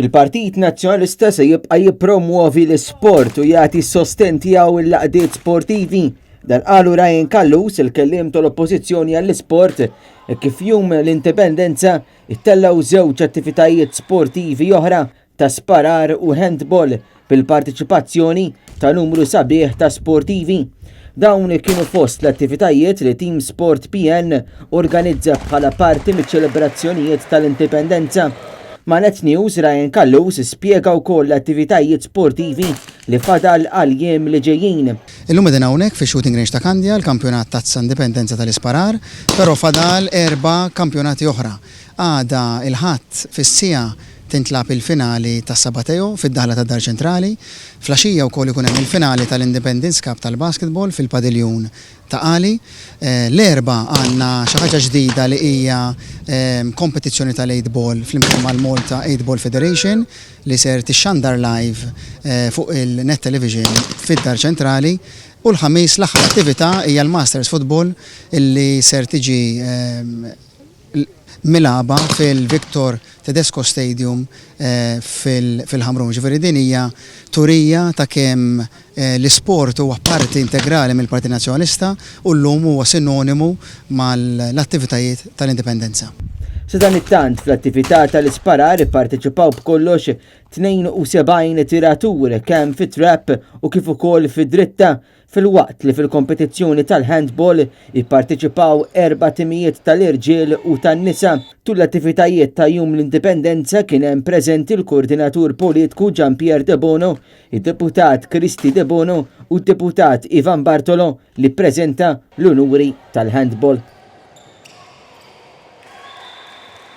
Il-Partit Nazzjonalista se jibqa' jippromwovi l-isport u jagħti s-sostenn tiegħu l-laqdiet sportivi. Dan qalu Ryan Callus, il-kelliem tal-Oppożizzjoni għall-isport, kif jum l-Indipendenza ittellgħu żewġ attivitajiet sportivi oħra ta' sparar u handball bil-parteċipazzjoni ta' numru sabiħ ta' sportivi. Dawn kienu fost l-attivitajiet li Team Sport PN organizza bħala parti miċ-ċelebrazzjonijiet tal-Indipendenza. Ma' Net News, Ryan Callus spjega wkoll l-attivitajiet sportivi li fadal għall-jiem li ġejjin. Illum qegħdin hawnhekk fix-Shooting Range ta' Kandja, l-Kampjonat Tazza Indipendenza tal-Isparar, però fadal erba' kampjonati oħra. Għada il-Ħadd fis-siegħa tintlagħab il-finali tas-Sabateo fid-daħla tad-Dar Ċentrali. Fl-għaxija wkoll ikun hemm il-finali tal-Independence Cup tal-basketball fil-Padiljun Ta' Qali. L-Erbgħa għandna xi ħaġa ġdida li hija kompetizzjoni tal-eight ball flimkien mal-Malta Eight Ball Federation li ser tixxandar live fuq il-Net Television fid-Dar Ċentrali. U l-Ħamis l-aħħar attività hija l-Masters Football li ser tiġi milgħaba fil-Victor Tedesco Stadium fil-Ħamrun. Ġifieri din hija turija ta' kemm l-isport huwa parti integrali mill-Partit Nazzjonalista u llum huwa sinonimu mal-attivitajiet tal-Indipendenza. Sadanittant, fl-attività tal-isparar ipparteċipaw b'kollox 72 tiratur kemm fit-trap u kif ukoll fid-dritta filwaqt li fil-kompetizzjoni tal-handball ipparteċipaw erba' timijiet tal-irġiel u tan-nisa. Tul l-attivitajiet ta' Jum l-Indipendenza kien hemm preżenti l-Koordinatur Politku Jean Pierre Debono, id-Deputat Kristy Debono u d-Deputat Ivan Bartolo li ppreżenta l-unuri tal-handball.